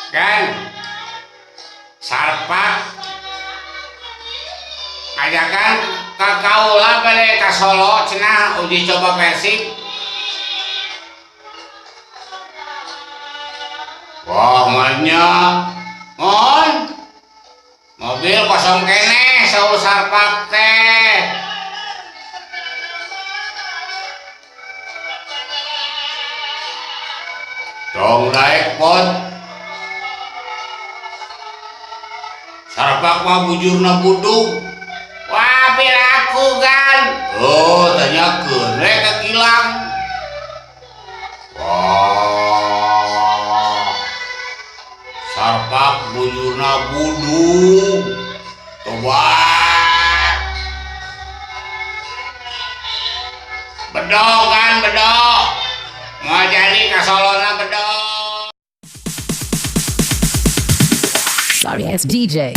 Kan sarpak ngajakan ka kaula bade ka Solo cenah uji coba Persib. Wah, manya. Mohon. Mobil kosong keneh saur sarpak teh. Tong daek pot. Sarpak mah bujurna budug. Wah, piraku kan. Oh, tanyakeun we ka Gilang. Wah. Sarpak bujurna budug. Tobat. Bedog kan, bedog. Mau jadi ka Solona bedog. Sorry ass DJ.